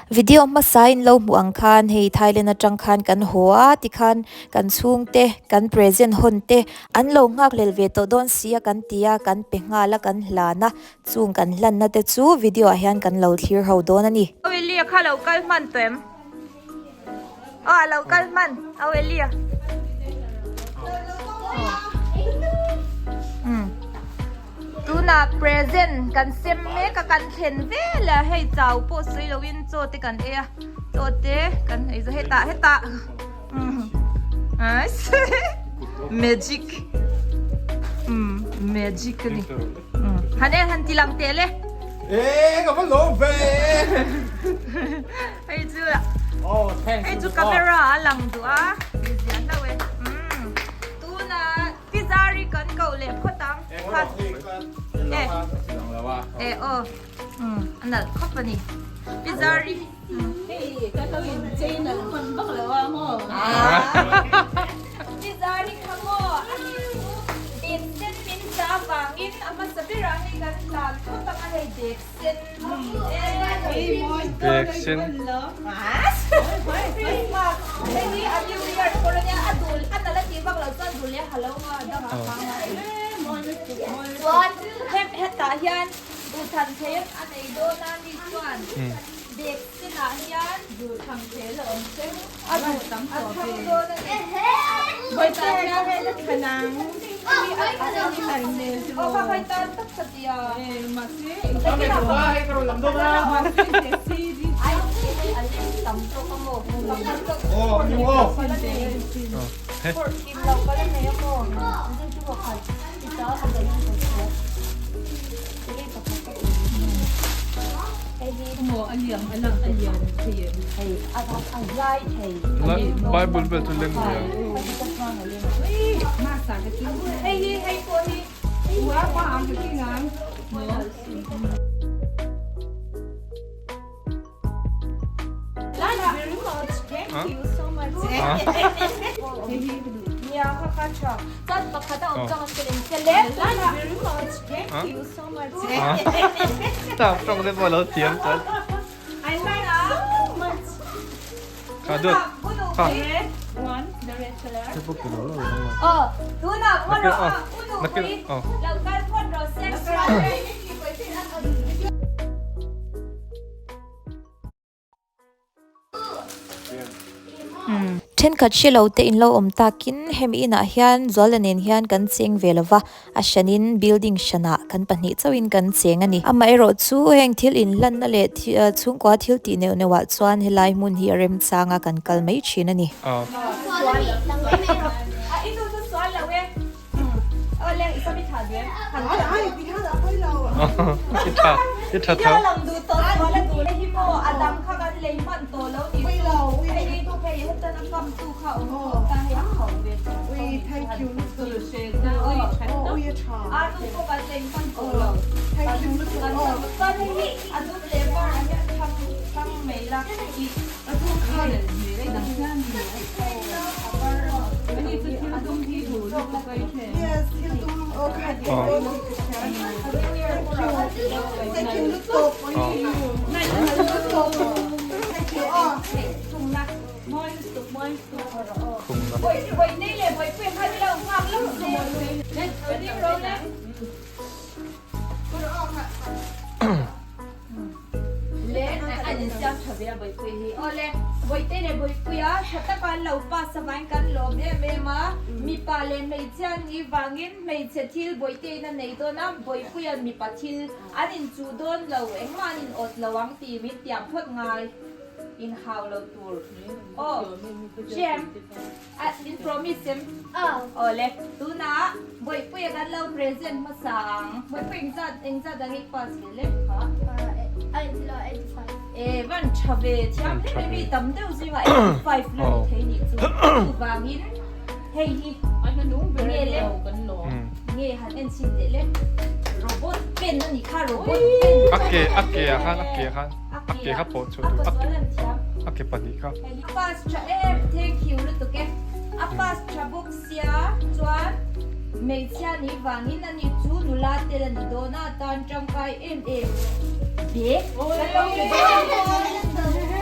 Video hmasa in lo hmuh ang khan hei Thailand atang khan kan haw a tikhan kan chhungte kan present hawn te an lo nghak hlel ve tawh dawn si a kan ti a kan pe nghal a kan hlan a chung kan hlanna te chu video ah hian kan lo thlir ho dawn a ni. Auelia kha lo kal hman tawh em? Aw a lo kal hman Auelia. Tunah present kan sem mek a kan thlen vel a hei chau pawh sawi loin chaw te kan ei a chaw te kan ei zo hetah hetah magic magic a ni han en han ti lang teh le e ka va lawm ve hei chu hei chu camera a lang duh a zia hlauh e tunah Pi Zari kan koh leh phawt ang. E e aw a nalh khawp a ni. Pi Zari. Hei ka lo in chei nalh hman vak lo a maw. Pi Zari kha maw a ni chu bek sen min tla vangin a hmasa berah hei kan hlan phawt ang a hei bek sen e. Bek sen. Hei hi a new year pawh a nia a dul a nalh a tih vak loh chuan dul leh ha lo nga dang ah hmang a chuan hetah hian duhthlan thei a nei dawn a ni chuan bag sen ah hian duhthlan thei a awm thleng a duh tam a thlang dawn a ni hetah hian aw kha khai tan tak ka tia Bible bel chu leng ve ang. Kha duat kha Thenkhat hre lo te in lo awm takin hemi inah hian Zuala nen hian kan cheng ve lova. A hranin building hranah kan pahnih chauhin kan cheng a ni. Amaherawh chu heng thil inhlanna leh chhungkua thil tih neuh neuhah chuan helai hmun hi a remchanga kan kal mai thin a ni. In hau lo tur. Aw, Jem, a in promise em? Aw. Aw le, tunah Bawihpuia kan lo present hmasa ang. Bawihpui engzat engzat dang i pass ve le kha? E van tha ve thiam hle mai mi tam deuh zingah 85 la ni thei nih chu. Chuvangin hei hi nge le nge han en chhin teh le. Robot pen a nih kha robot pen. A ke a ke ah khan a ke ah khan. A ke kha pawh chhuah tur a ke pahnih kha. Pass tha em thank you lutuk e. A pass tha bawk sia chuan hmeichhia nih vangin ani chu nula tel a ni dawn a tan tangkai em em bag kan lo pe dawn.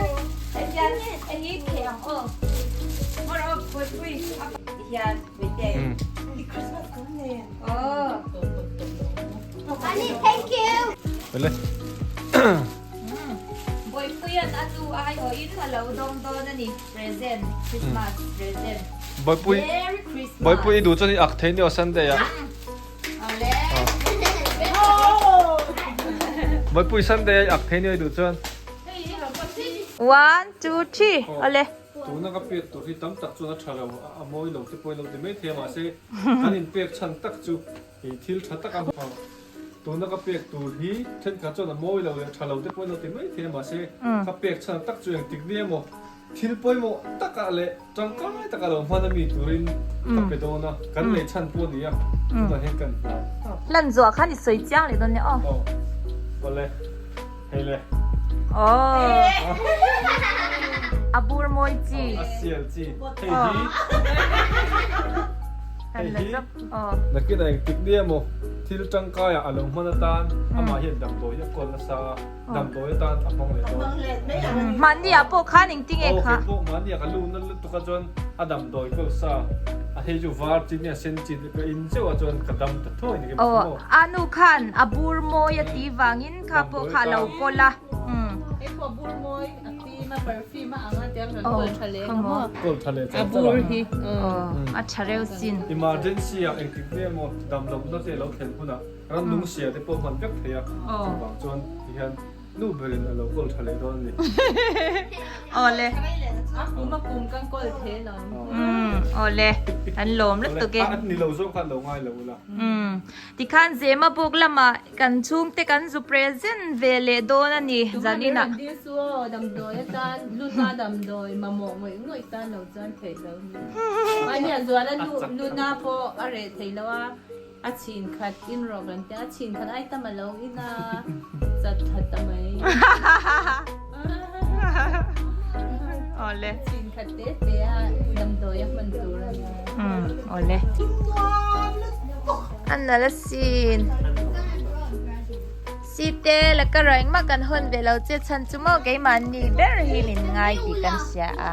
ang aw. Mawr aw Bawihpui a ti hian Bawihte. I Christmas kawr nen. Aw. Ani thank you. Vele. Bawihpuian a nu a aiawhin a lo dawng dawn a ni present Christmas present. Bawihpui Merry Christmas. Bawihpui i duh chuan i ak thei nia Sunday ah. Awle. Bawihpui Sunday ah i ak thei nia i duh chuan. One two three awle. Tuna ka pek tur hi tam tak chuan a tha lo a mawi lo te pawhin lo ti mai thei a mahse kan inpek chhan tak chu ih thil tha tak a tuna ka pek tur hi thenkhat chuan a mawi lo leh tha lo te pawhin lo ti mai thei a mahse ka pek chhan tak chu engtik nia emaw thil pawimawh takah leh tangkai takah lo hman ami turin ka pe dawn a kan lei chhan pawh a ni a tunah hian kan hlan. Hlan zuah khan i sawi chiang leh dawn nia aw. Aw awle. Hei le. Aw. A bur mawi chi. A sial chi. Hei hi. Hei hi. Nakin a engtik nia maw thil tangkai ah a lo hman atan amah hian damdawi a kawl nasa a, damdawi atan a hmang leh dawn. Mahni ah pawh khan engti nge kha? Aw kei pawh mahni ah ka lu na lutuk a chuan a damdawi kawl sa a hei chu var chi nia sen chi ka in zeuh ah chuan ka dam ta thuai ni ka Aw a nu khan a bur mawi a tih vangin Kha pawh kha a lo kawl a. Hei pawh bur mawi a fim a perfume a ang a tiang kan kawl tha leh ang maw. Kawl tha leh A bur hi. A tha reuh sin. Emergency ah engtik nge maw damlohna te lo thlen hunah ramnung sia te pawh hman vek thei a chuvang chuan tihian nu berin a lo kawl tha leh dawn a ni. Awle. A kum a kum kan kawl thei alawm. Awle. An lawm lutuk e. A ni lo zawk khan lo ngai lo ula. Tikhan Zema buk lamah kan chhungte kan zu present ve leh dawn a ni zanin ah. Tunga min rawn dil chu aw, damdawi atan, luna damdawi mamawh ngawih ngawih tan lo chuan theih lo ni. Mahni a zuala luna pawh a reh thei lo a, a chhin khat in rawh kan tia, a chhin khat ai tam a lo in a chat that ta mai. Awle. Chhin khat te te a damdawi a hman tur a ni. Awle. A nalh asin. Site la ka rawh engmah kan hawn ve lo che chhan chu maw keimahni ber hi min ngai tih kan hria a.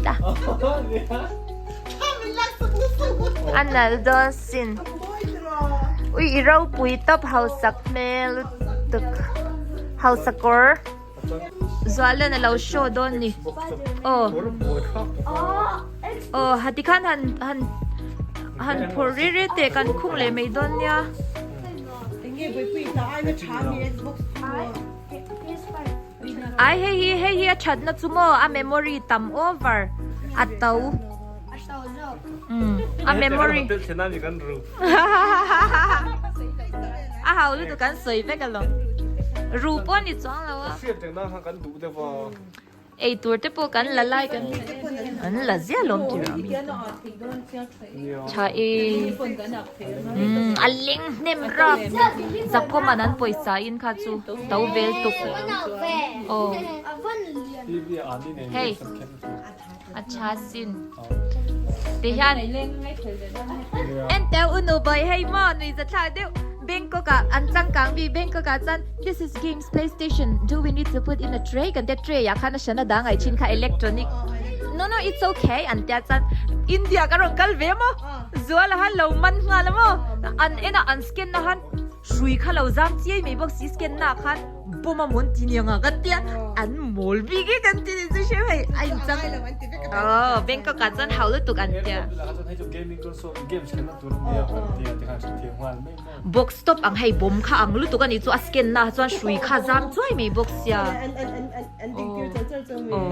Ta. A nalh dawn sin. Ui i ropui tawp hausak hmel lutuk. Hausa kawr. Zualan a lo show dawn ni. Aw. Aw hati khan han han han phur ri ri teh kan khung leh mai dawn nia. Ai hei hi hei hi a that na chu maw a memory tam over a to. A memory. A hau lutuk kan sawi vek alawm. Ru pawh ni chuang lo a. Ei tur te pawh kan la lai kan an la ziah lawm tih rah mi tha e a leng hnem rap Zakhawman an pawisa in kha chu to vel tuk aw hei a tha sin ti hian en teu u nu bawi hei maw nui za thlak deuh Bangkok ah an changkang mi Bangkok ah chuan this is games playstation do we need to put in a tray kan tia tray ah khan a hran a dang ai thin kha electronic no no it's okay an tia chuan India ka rawn kal ve maw zual a han lo man nghal a maw an en a an scan na khan hrui kha lo zam chiai mai bawk si scan na ah khan Bawm a mawn ti niang a kan tia an mawl bik e kan ti ni chu hriam hei a in chang aw Bangkok ah chuan hau lutuk an tia box top ang hei bawm kha ang lutuk a ni chu a scan na chuan hrui kha zam chuai mai bawk sia aw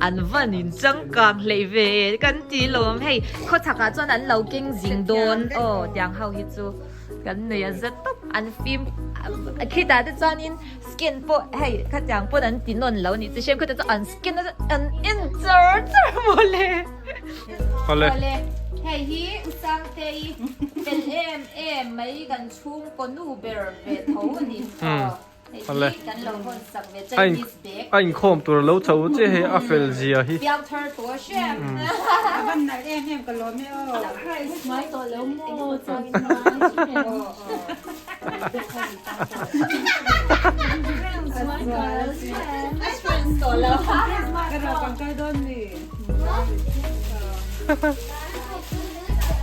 an van in changkang hleih ve e kan ti lawm hei khawchhak ah chuan an lo keng zing dawn aw tiang ho hi chu. Kan nei a zet tawp an fim khitah te chuanin skin pawh hei khatiang pawn an ti nawn lo ni chi hriam khutah chuan an skin a an en char char mawle. Awle hei hi u Sangtei fel em em mai kan chhungkaw nu ber ve tho a ni. Awle. A inkhawm tur a lo chho che hei a fel zia hi.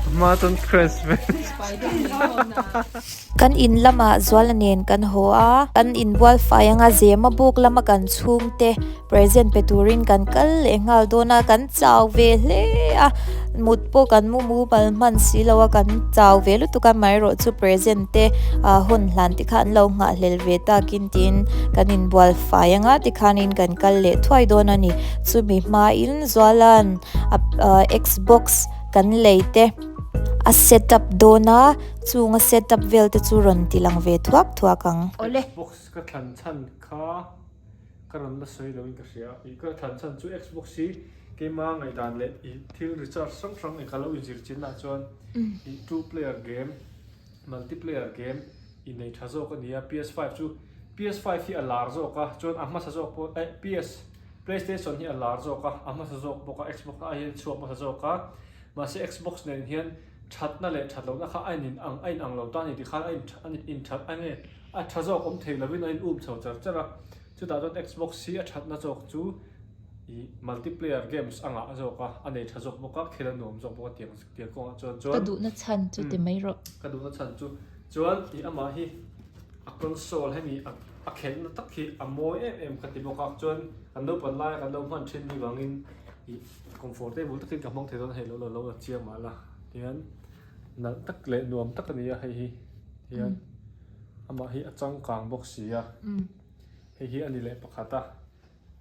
Hma chuan crash ve. Kan in lamah Zuala nen kan haw a, kan inbual fai anga zema buk lama kan chhungte present pe turin kan kal leh nghal dawn a, kan chau ve hle a, mut pawh kan mu mu bal hman si lo a, kan chau ve lutuk a, amaherawh chu present te hawn hlan te kha an lo nghahhlel ve takin tiin kan inbual fai anga tikhanin kan kal leh thuai dawn a ni. Chumi hmain Zuala'n Xbox kan lei te a set up dawn a. Chung a set up vel te chu rawn ti lang ve thuak thuak ang. Awle. Xbox ka thlan chhan kha ka rawn la sawi lo in ka hria. I ka thlan chhan chu Xbox hi keima ngaihdan leh i thil recharge hrang hrang i ka lo inzir chin ah chuan i two player game, multiplayer game i nei tha zawk a ni a. PS5 chu PS5 hi a lar zawk a chuan a hmasa zawk pawh eh PS Playstation hi a lar zawk a a hmasa zawk bawk a Xbox ai hian chhuak hmasa zawk a mahse Xbox nen hian Thatna leh that lohna kha a in ang a in ang lo ta a ni tikhan a in a in that a nge a tha zawk awm thei lovin a in um chho char char a, chutah chuan Xbox hi a thatna zawk chu ih multiplayer games a ngah zawk a, a nei tha zawk bawk a, khel a nuam zawk bawk a tiang tiang kawngah chuan chuan Ka duhna chhan chu ti mai rawh. Ka duhna chhan chu chuan ih amah hi a console hemi a a khelhna tak hi a mawi em em ka ti bawk a, chuan kan naupan laia kan lo hman thin ni vangin ih comfortable takin ka hmang thei dawn a hei lo lo la chiang mah la. Tihian nalh tak leh nuam tak a ni a hei hi tihian amah hi a changkang bawk si a hei hi a ni leh pakhat a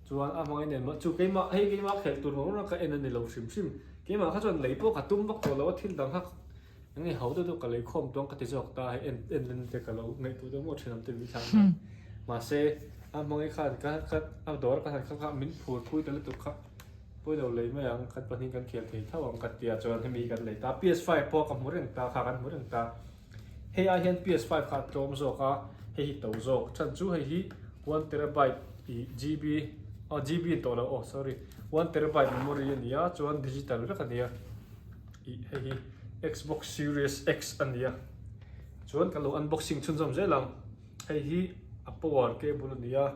chuan a hmangin en mah chu keimah hei keimah khelh tur ngawr ngawr ka en a ni lo hrim hrim keimah kha chuan lei pawh ka tum vak tawh lo a thil dang kha eng nge ho deuh deuh ka lei khawm tawng ka ti zawk ta hei en en len te ka lo ngaihtuah deuh ngawt thin ang te min thlang a mahse a hmangaih khan ka ka a dawr ka han kha kha min phur phui ta lutuk kha. Pawi lo lei mai ang, kan pahnih kan khel thei tho ang ka tia chuan hemi kan lei ta. PS5 pawh ka hmu reng ta kha kan hmu reng ta. Hei ai hian PS5 kha a tlawm zawk a, hei hi to zawk. Chhan chu hei hi one terabyte i GB, oh GB a ni tawh lo aw sorry, one terabyte memory a ni a, chuan digital vek a ni a. Ih hei hi Xbox Series X a ni a. Chuan kan lo unboxing chhunzawm zel ang. Hei hi a power cable a ni a.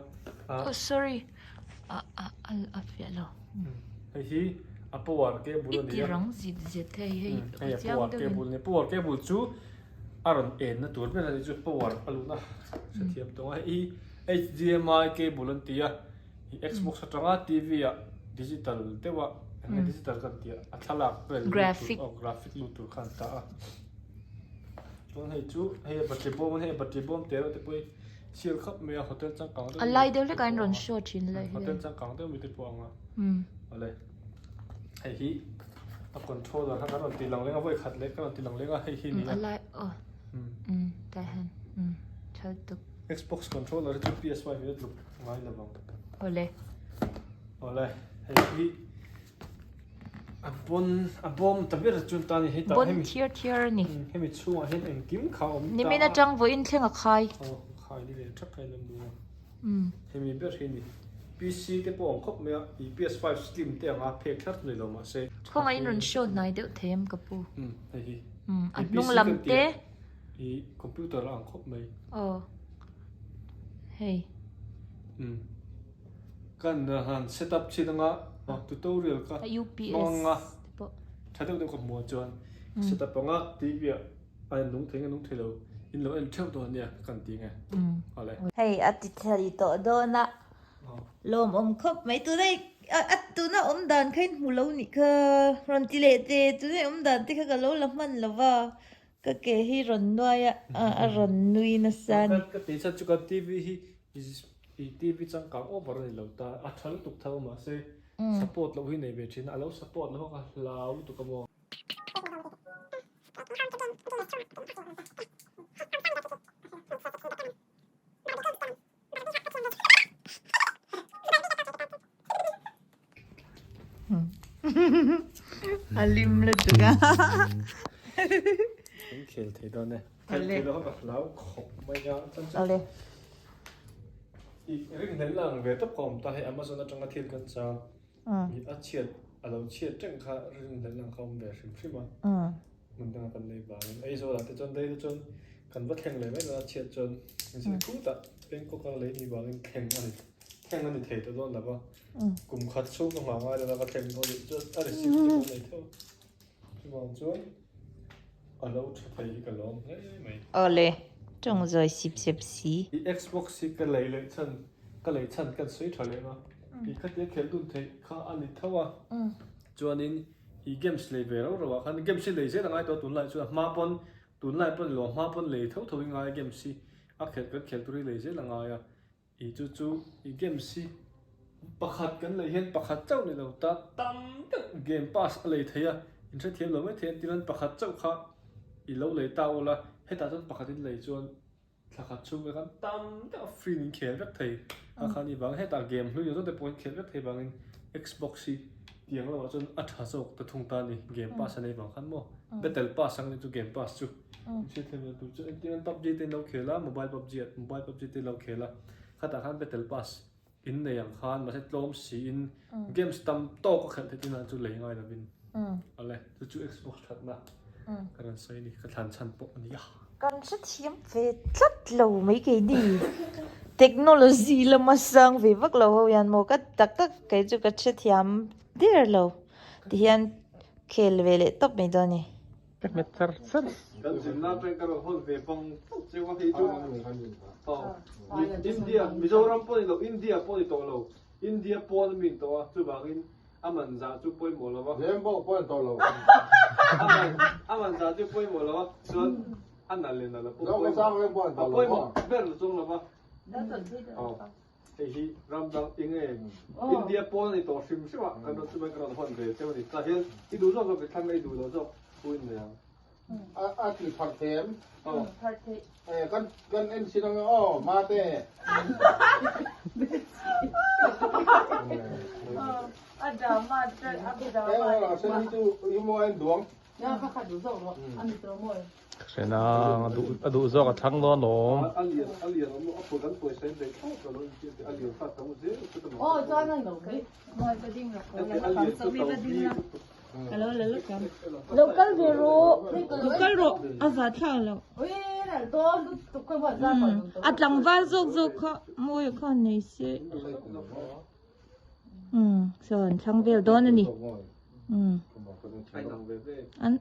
Oh sorry. A a a a fiah lo. Hei hi a power cable a ni a. I ti rang zit zet hei hei. Hei a power cable a ni. Power cable chu a rawn en na tur ber a ni chu power a luhna hrethiam tawng a. Hei hi HDMI cable an ti a. Xbox atanga TV ah digital deuh a eng nge digital kan tih a a thlalak vel lut tur aw graphic lut tur kha an ta a. Chuan hei chu hei a battery bawm a ni. Hei a battery bawm te erawh te pawh hi Sial khap mai a hotel changkang deuh A lai deuh hlek ah in rawn show thin lai hian. Hotel changkang deuh mi te pawh ang a. Awle. Hei hi a controller kha kan rawn ti lang leng a vawi khat leh kan rawn ti lang leng a hei hi ni a. A lai aw. Tah hian thal tuk. Xbox controller hi chu PS5 hi a tluk ngai lo vang. Awle. Awle. Hei hi A pawn a bawm ta ber chuan ta ni hei tah hemi thiar thiar a ni hemi chhungah hian engkim kha a awm ta nimin atang vawiin thleng a khai aw khai ni ve thak kha in a mu a hemi ber hi ni PC te pawh a awm khawp mai a ih PS5 slim te anga phek thlar chu ni lo mahse khawngaih in rawn show hnai deuh thei em ka pu hei hi a hnung lam te ih computer a ang khawp mai aw hei Kan han set up chin anga tutorial ka hmang anga tha deuh deuh ka hmu ah chuan set up anga TV ah a en nung thei nge nung thei lo in lo en theuh dawn ania kan ti nge awle. Hei a ti thei tawh dawn a lawmawm khawp mai tuna a tuna awm dan kha in hmu lo nih kha rawn ti leh teh tuna awm dan te kha ka lo la hman lo va ka ke hi rawn nuai a a rawn nui nasa a ni. Ka ti chan chu kan TV hi I TV changkang over a ni lo ta, a tha lutuk tho mahse support loh hi nei ve thin a, a lo support loh a ka hlau lutuk a maw. A lim lutuk a. Kan khel thei dawn e. Khel thei lo ka hlau khawp mai a. Awle. I ring hlel lang ve tawp ka awm ta hei Amazon atanga thil kan chang. I a chhiat a lo chhiat reng kha ring hlel lang kha awm ve hrim hrim a. Hmun danga kan lei vangin Aizawl ah te chuan daih te chuan kan va thleng leh mai dawn a chhiat chuan zir khut ah Bangkok a lei ni vangin thleng a ni. Thleng a ni thei tawh dawn lo va, kum khat chhung ka nghah ngai lo va ka thleng dawn nih chuan a receipt te pawh a nei theuh a, chuvang chuan a lo tha thei hi ka lawm hle mai. Awle, tawng zawi sip sep si. I Xbox hi ka lei leh chhan, ka lei chhan kan sawi tha leh a, i khatia khelh dun theih kha a ni tho a, chuanin i games lei ve rau rau ah khan games hi lei zel a ngai tawh a tunlai chuan a hma pawn tunlai pawn lo a hma pawn lei tho tho i ngai a games hi a khelh kan khelh tur hi lei zel a ngai a. I chu chu i games hi pakhat kan lei hian pakhat chauh ni lo ta tam deuh game pass a lei thei a, in hrethiam lo mai thei an ti nan pakhat chauh kha i lo lei ta ula hetah chuan pakhat in lei chuan thla khat chhung te khan tam deuh a free in khel vek thei a khan i vang hetah game hlui zawng te pawh in khel vek thei vangin Xbox hi tiang lamah chuan a tha zawk ta thung ta a ni game pass a nei vang khan maw battle pass ang ni chu game pass chu. Hriat thiam tur chu engtin an PUBG te in lo khel a, mobile PUBG ah mobile PUBG te in lo khel a, khatah khan battle pass in nei ang khan mahse tlawm siin games tam tawk a khelh theih tin chu lei ngai lovin awle chu chu Xbox thatna ka rawn sawi a ni ka thlan chhan pawh a ni a. Kan hrethiam ve tlat lo mai keini technology lama sang ve vak lo ho hian maw ka tak tak kei chu ka hrethiam der lo tihian khel ve leh tawp mai dawn a ni. Ka hmet char char. Kan zinna atang ka rawn hawn ve bang fuk cheu a hei chu India Mizoram pawh ni lo India pawh ni tawh lo India pawn a min tawh a chuvangin a man zah chu pawimawh lo a Lem pawh pawh ni tawh lo a man zah chu pawimawh lo a chuan a nalh leh nalh lo pawh pawimawh ber chung lo va Hei hi ram dang eng nge India pawn a ni tawh hrim hrim a, kan rawn chumai ka rawn hawn ve cheu a ni. Tah hian i duh zawk zawk i thlang a, i duh loh zawk pu in nei ang. A ti pharh thei em? Pharh thei. Kan kan en chin ang aw mate. A drama a drama. Eng a sen hi chu i maw en duang. Hrena a duh zawk a thlang dawn alawm. Lo kal ve rawh, lo kal rawh a za thla lo. A tlangval zawk zawk kha mawi khan nei se. Umm sawn thlang vel dawn a ni umm an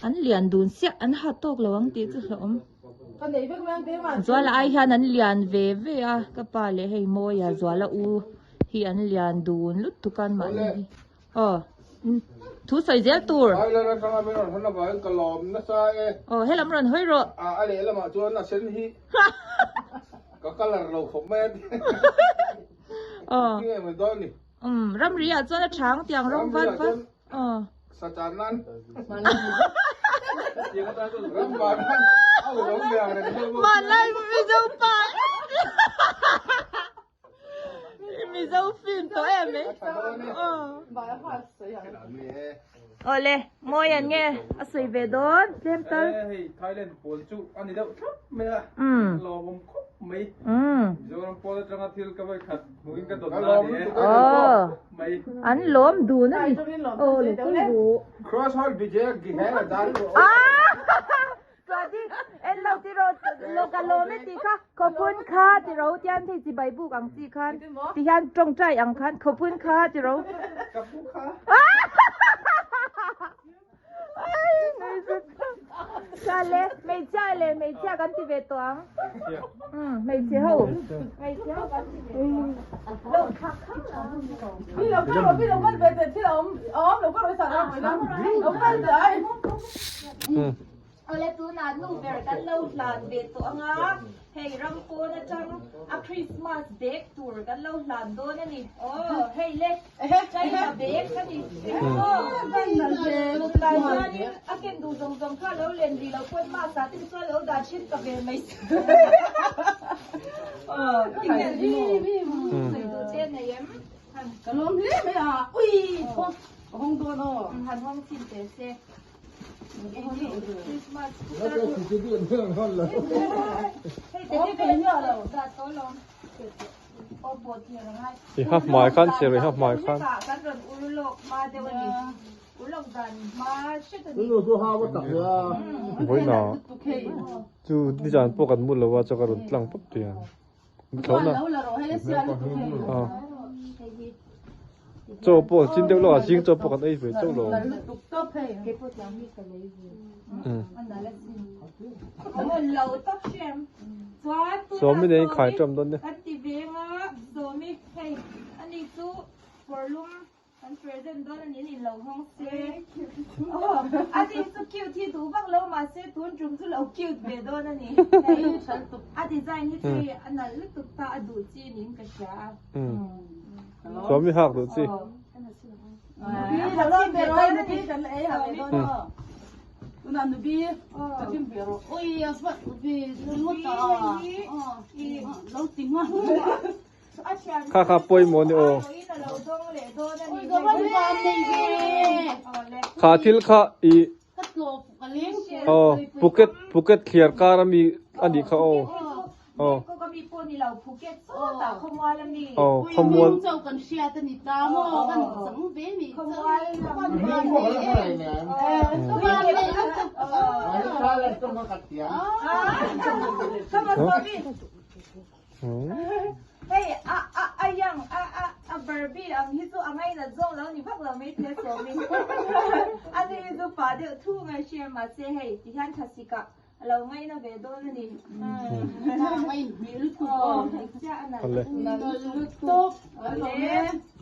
an lian dun siah an ha tawk lo ang tih chu hlauhawm Zuala ai hian an lian ve ve a ka pa leh hei Mawia Zuala u hi an lian dun lutuk a an mahni hi aw thu sawi zel tur aw helam rawn hawi rawh a lehlamah chuan a sen hi ka colour lo khawp mai a Aw. Tinge mai dawn ni. Um, ramri ah chuan a chang tiang rawng vat vat. Aw. Sa chan nan. Ram van nan. Au rawng ve ang reng deuh. Manlai Mizo pa. Mizo film tawh em eh. Aw. Awle, mawi an nge a sawi ve dawn tlem tal. Hei Thailand pawl chu a ni deuh thlap mai a, lawmawm khawp mai. Mizoram pawl atanga thil ka vawi khat hmuhin ka dawn na a ni e. Mai. An lawm dun a ni. Aw lo kal ru. Cross hall Vijay Gihe dan. Chuan en lo ti rawh lo ka lawm e tih kha khawpun kha ti ro tian thei chibai buk ang chi khan ti hian tawngtai ang khan khawpun kha ti ro Chuan le hmeichhia le hmeichhia kan ti ve tawh ang umm hmeichhe ho hmeichhe ho kan ti ve tawh ang lo thak khang ang. Awle tunah nu ber kan lo hlan ve tawh ang a, hei ram pawn atang a Christmas bag tur kan lo hlan dawn a ni. Aw hei le China bag ka ni. Aw tunlai chuanin a ken duh zawng zawng kha lo len rih loh pawn mask ah te chuan lo dah thin ta ve mai se. Aw tinge sawi duh che nei em? Ka lawm hle mai a, ui thaw hawng dawn aw. Han hawng chhin teh se. I ha hmai khan chhiar i ha hmai khan. Vawiina chu nizan pawh kan mu lo a chuan ka rawn tlang pawp tih ang. Thlawhna. Chaw pawh chin deuh lawk ah zing chaw pawh kan ei ve chauh lo. Sawmi nen in khai ṭawm dawn nia. Kan present dawn a nin in lo hawng se. A ni chu cute hi duh vak lo mahse tun tum chu lo cute ve dawn a ni. A design hi chu hei a nalh lutuk ta a duh chi niin ka hria a. Chuan mi hak duh chi. Kha kha pawimawh ni aw. Kha thil kha i aw Phuket Phuket thliar kar ami a nih kha aw. Aw. Aw khawmual. Hei a a a yang a a a Barbie ang hi chu a ngainat zawng lo ni vak lo mai the sawmin a ni hi chu pa deuh thu ngai hria mahse hei ti hian thlasik ah a lo ngaina ve dawn a ni. Aw hei chiah a nalh lutuk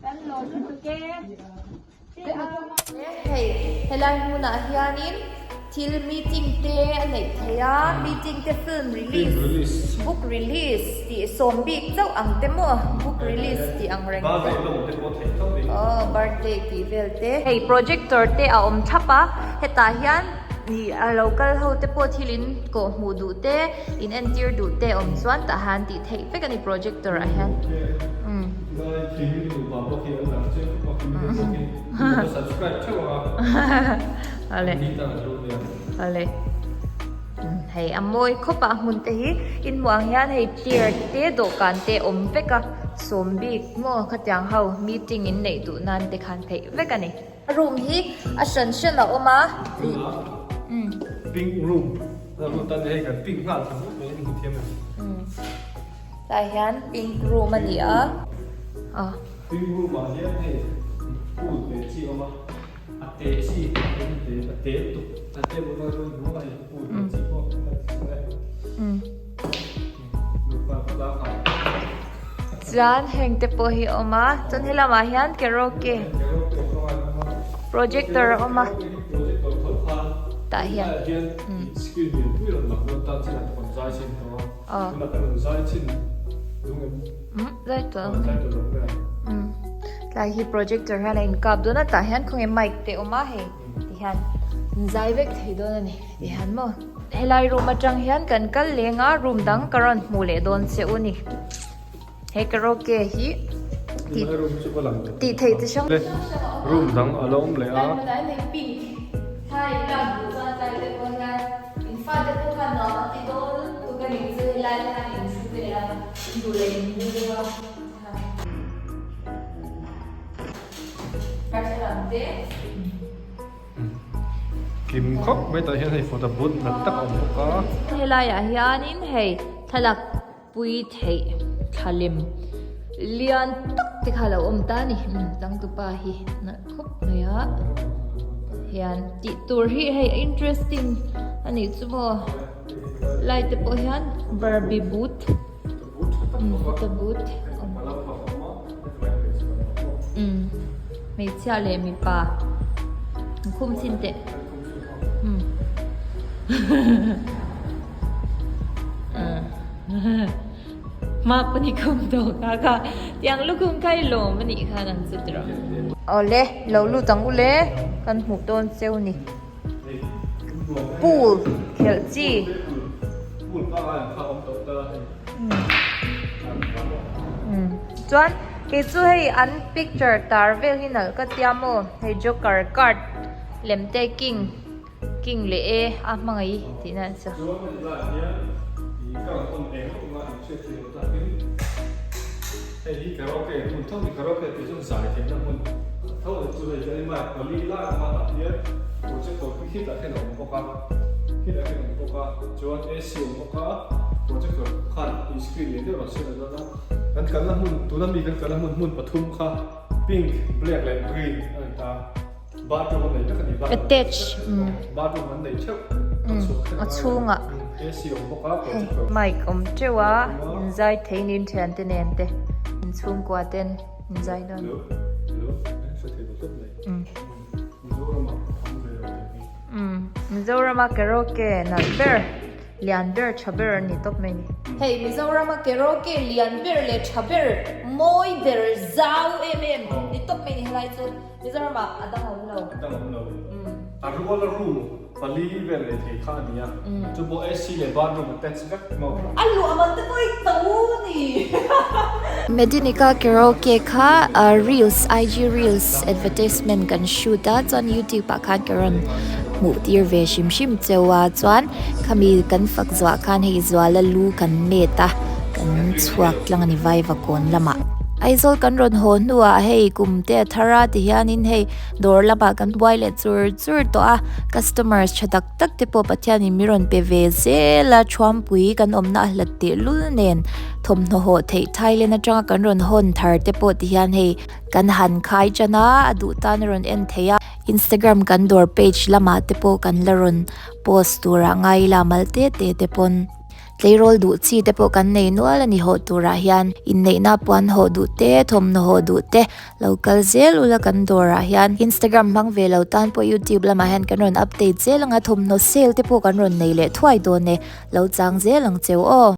kan lawm lutuk e. Hei helai hmunah hianin thil meeting te a neih theih a meeting te film release book release tih sawm bik chauh ang te maw book release tih ang reng te aw birthday tih vel te. Hei projector te a awm thlap a hetah hian ih a lo kal ho te pawh thil in kawh hmuh duh te in entir duh te awm chuan tah hian tih theih vek a ni projector ah hian. Ale hei a mawi khawp a hmun te hi in hmuh ang hian hei chair te dawhkan te awm vek a sawm bik maw khatiang ho meeting in neih duh nan te khan theih vek a ni room hi a hran hran a awm a pink room hei kan pink nghal thei bawk mai in hmu thiam em. Tlai hian pink room a ni a. Pink room ah hian hei pool ve chi a awm a, a te chi a awm te a te lutuk a table a rawn hmu a hei pool ve chi pawh a ti chhuak e. Nupa khawtlang ah. Chuan heng te pawh hi a awm a, chuan he lamah hian karaoke projector a awm a. Projector tho khan Tah hian. Hian screen lianpui a rawn lang dawn ta chin ah te rawn zai chin tawh a. Tunah kan rawn zai chin dung em? Umm zai tawh ang. Zai tawh lo mai ang. Umm tlai hi projector hian a inkap dawn a tah hian khawnge mic te awm a hei ti hian an zai vek thei dawn a ni ti hian maw. Helai room atang hian kan kal leng a room dang ka rawn hmuh leh dawn che u ni. He karaoke hi tih tih theih chi hrang hrang a awm a. Room dang a la awm leh a. Thai lak duh chuan tlai te pawh hian in fate pawh khan nuam an ti dawn lutuk a ni chu helai te khan in thu vel a in duh leh in mu deuh a darthlalang te. Kim khawp mai tah hian hei photo booth nalh tak a awm bawk a. Helaiah hianin hei thlalak pui theih thlalem lian tak te kha a lo awm ta a ni changtupa hi nalh khawp mai a hian tih tur hi hei a interesting a nih chu maw light te pawh hian barbie booth photo booth hmeichhia leh mipa khum chhin teh. Ma pawh ni khum tawh kha kha tiang lukhum kha i lawm a nih khan an chu tiraw. Awle lo lut ang u le kan hmuh dawn cheu ni pool khelh chi. Chuan kei chu hei an picture tar vel hi nalh ka tia maw hei joker card lem te king. King leh e a hmangaih tih na chu. Projector khan in screen lian deuh rawn siam leh dawn a. Kan kalna hmun tuna mi kan kalna hmun hmun pathum kha pink, black leh green a ni ta. Bathroom an nei vek a ni. Attach Bathroom an nei theuh. Ka chhuak thleng a chhungah AC awm bawk a projector. Mic awm teuh a inzai thei nin thiante nen te inchhungkua ten inzai dawn. Hello hello hre thei lo tawp mai. Mizoramah awm ve lo tih hi. Mizorama karaoke nalh ber lian ber tha ber a ni tawp mai ni. Hei Mizorama karaoke lian ber leh tha ber mawi ber zau em em ni tawp mai ni helai chu Mizorama a dang awm lo. A dang awm lo. A rual a room pali vel leh thei kha a ni a chu pawh AC leh bathroom attach vek maw. A luah man te pawh i to ni. Medinica karaoke kha reels IG reels advertisement kan shoot a chuan youtube ah khan ka rawn hmuh tir ve hrim hrim cheu a chuan khami kan fak zuah khan hei zuala lu kan met a kan chhuak tlang a ni vaivakawn lamah Aizawl kan rawn haw hnuah hei kum te a thar a ti hianin hei dawr lamah kan buai leh chur chur tawh a customers tha tak tak te pawh Pathianin min rawn pe ve zel a thuampui kan awmna a hlat tehlul nen thawmhnaw hawh theih Thailand atanga kan rawn hawn thar te pawh ti hian hei kan han khai tan a a duh tan a rawn en thei a Instagram kan dawr page lamah te pawh kan la rawn post turah ngai ila mal te te te pawn. Tleirawl duh chi te pawh kan nei nual a ni hawh turah hian inneihna puan hawh duh te, thawmhnaw hawh duh te lo kal zel ula kan dawrah hian Instagram hmang ve lo tan pawh YouTube lamah hian kan rawn update zel ang a, thawmhnaw sale te pawh kan rawn nei leh thuai dawn e, lo chang zel ang cheu aw.